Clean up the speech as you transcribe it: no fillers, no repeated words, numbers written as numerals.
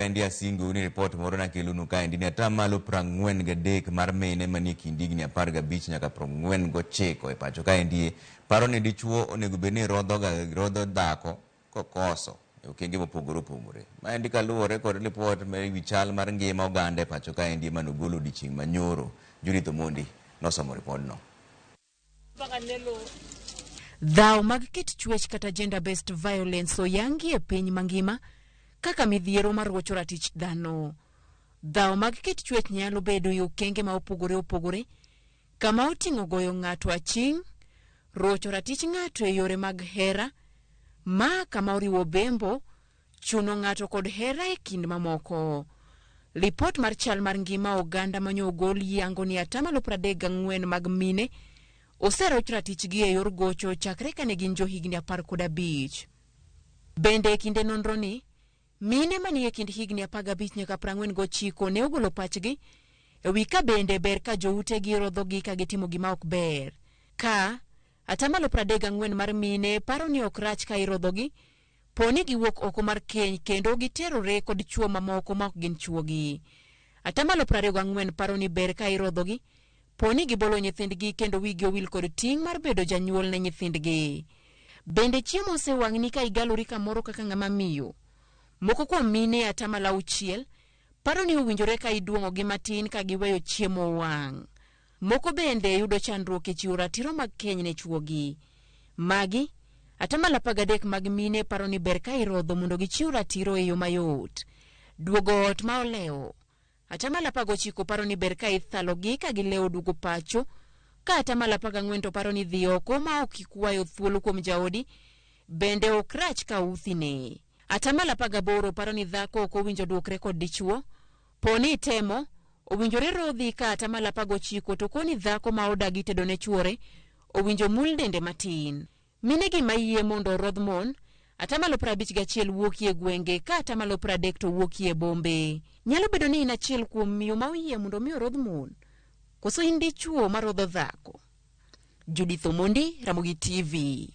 Kaendi asingou ni ripot moro nakelonu kaendi ni atamalo 43 mar mine manie kind higni 15 nyaka 49 e pacho kaendi paro ni dichuo onego bed ni rodho dhako kokoso e okenge mopogore opogore. Maendi kaluwore kod ripot e wi chal mar ngima oganda e pacho kaendi manogolo odiochieng' manyoro. Judith Omondi nosomo ripodno. Dhawo mag kit chwech kata gender based violence oyangi e piny mangima kaka midhiero mar rocho ratich dhano. Dhawo mag kit chwech nyalo bedo e okenge ma opogore opogore kama oting'o goyo ng'ato aching', rocho ratich ng'ato e yore mag hera, ma kama oriwo bembo, chuno ng'ato kod hera e kind mamoko. Lipot mar chal mar ngima oganda manyo ogol yango ni atamalo 34 mag mine oseroch ratichgi e yor gocho chakre kane gin johigni 15. Bende e kinde nonro ni, mine manie kind higni 15 nyaka 49 ne ogolo pachgi e wi ka bende ber ka joutegi rodhogi ka gitimo gima ok ber. Ka atamalo 34 mar mine paro ni ok rach ka irodhogi po ni giwuok oko mar keny kendo giterore kod chwo mamoko ma ok gin chwogi. Atamalo 24 paro ni ber ka irodhogi po ni gibolo nyithindgi kendo wigi owil kod ting' mar bedo janyuol ne nyithindgi. Bende chiemo osewang'ni ka igalori kamoro kaka ng'ama miyo? Moko kuom mine atamalo 6 paro ni owinjore ka iduong'ogi matin ka giweyo chiemo wang'. Moko bende yudo chandruok e chiwo ratiro mag keny ne chwogi. Magi, atamalo 13 mag mine paro ni ber ka irodho mondo gichiw ratiro e yo mayot. Duogo ot ma olewo. Atamalo 19 paro ni ber ka ithalogi ka gilewo duogo pacho, ka atamalo 14 to paro ni dhi oko ma ok ikwayo thuolo kuom jaodi bende ok rach ka uthine. Atamalo 18 paro ni dhako ok owinjo duokre kod dichuo, po ni itemo, owinjore rodhi ka atamalo 19 to koni dhako ma odagi tedo ne chuore, owinjo mul dende matin. Mine gi mayie mondo orodh mon, atamalo 51 wuokie gwenge ka atamalo 30 to wuokie bombe. Nyalo bedo ni in achiel kuom miyo ma oyie mondo mi orodh mon, koso in dichuo ma rodho dhako? Judith Omondi, Ramogi TV.